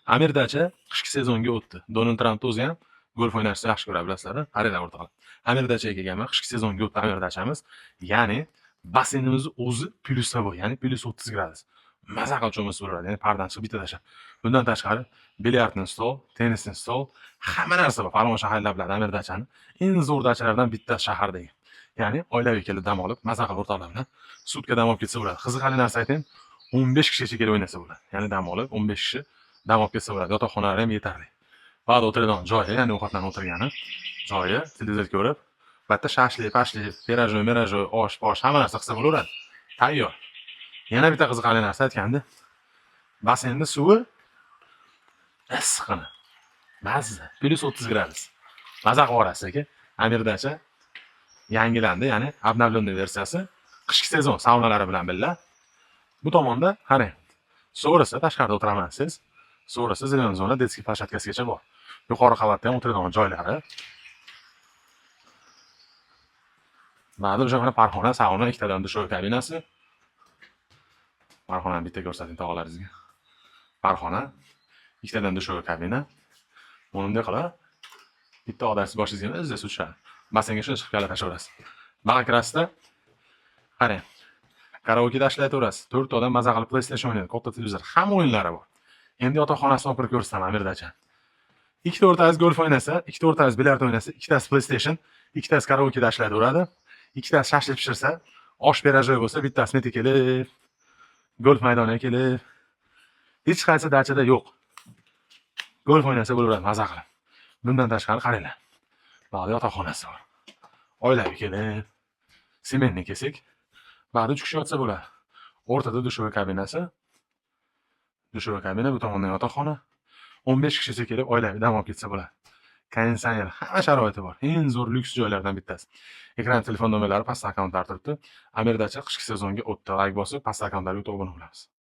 Amir dacha qishki sezonga o'tdi. Donald Trampni o'zi ham golf o'ynashni yaxshi ko'radi, bilasizlar. Qaranglar, o'rtoqlar. Amir dachaga kelganman, qishki sezonga o'tdi Amir dachamiz. Ya'ni basseynimiz o'zi плюсовой, ya'ni plyus 30 gradus. Maza qilib cho'milsa bo'ladi, ya'ni pardan chiqib bitta tashlab. Bundan tashqari бильярдный stol, теннисный stol, hamma narsa bor. Farg'ona shaharlar biladi Amir dachani. Eng zo'r dachalardan bittasi shahardagi. Ya'ni oilaviy kelib dam olib, maza qilib o'rtoqlar bilan sutka dam olib ketsa bo'ladi. Qiziqarli narsa aytayim, 15 kishigacha kelib o'ynasa bo'ladi. Ya'ni dam olib 15 kishi dam olib ketsa bo'ladi. Yotoqxonalari ham yetarli. Ba'zi o'tiradigan joyi, ya'ni ovqatlanib o'tirgani joyi, televizor ko'rib, bitta shashlik, pashlik, пирожок, mirожок, osh, posh, hamma narsa qilsa bo'laveradi. Tayyor. Yana bitta qiziqarli narsa aytganda, basseynda suvi issiqqina. Mazza. Plyus 30 gradus. Maza qilib yuborasiz, aka. Amir dacha yangilandi, ya'ni обновленный versiyasi. Qishki sezon saunalari bilan birga. Bu tomonda qarang. So'rasa tashqarida o'tiraman siz. So'rasa зелёный zona, детский площадка sigacha bor. Yuqori qavatda ham o'tiradigan joylari. Ba'da o'sha mana parxona, sauna, ikkitadan душевой kabinasi. Parxonani bitta ko'rsating tog'alaringizga. Parxona, ikkitadan душевой kabina. Bunday qilib bitta odam siz boshingizga o'zi suv tushadi. Basseynga shunday chiqib kalla tashlayverasiz. Baqa kirasizda, qarang. Karaokeda ishlayverasiz. To'rtta odam maza qilib PlayStation o'ynaydi, katta televizor, hamma o'yinlari bor. Endi yotoqxonasini olib kirib ko'rsataman Amir dacha. Ikkita o'rtasi golf o'ynasa, ikkita o'rtasi bilyard o'ynasa, ikkitasi PlayStation, ikkitasi karaokeda ishlayveradi. Ikkitasi shashlik pishirsa, osh пирожок bo'lsa, bittasi neti kelib, golf maydoniga kelib, hech qaysi dachada yo'q. Golf o'ynasa bo'laveradi maza qilib. Bundan tashqari qaranglar. Ba'da yotoqxonasi bor. Oilaviy kelib, семейный kelsak, ba'da uch kishi yotsa bo'ladi. O'rtada душевой kabinasi. Душевой kabina, bu tomonda yotoqxona. 15 kishicha kelib oilaviy dam olib ketsa bo'ladi. Konditsioner, hamma sharoiti bor. Eng zo'r lyuks joylardan bittasi. Ekran telefon nomerlari, pastda akkauntlar turibdi. Amir dacha qishki sezonga o'tdi. Layk bosib, pastda akkauntlarga o'tib obuna bo'lamiz.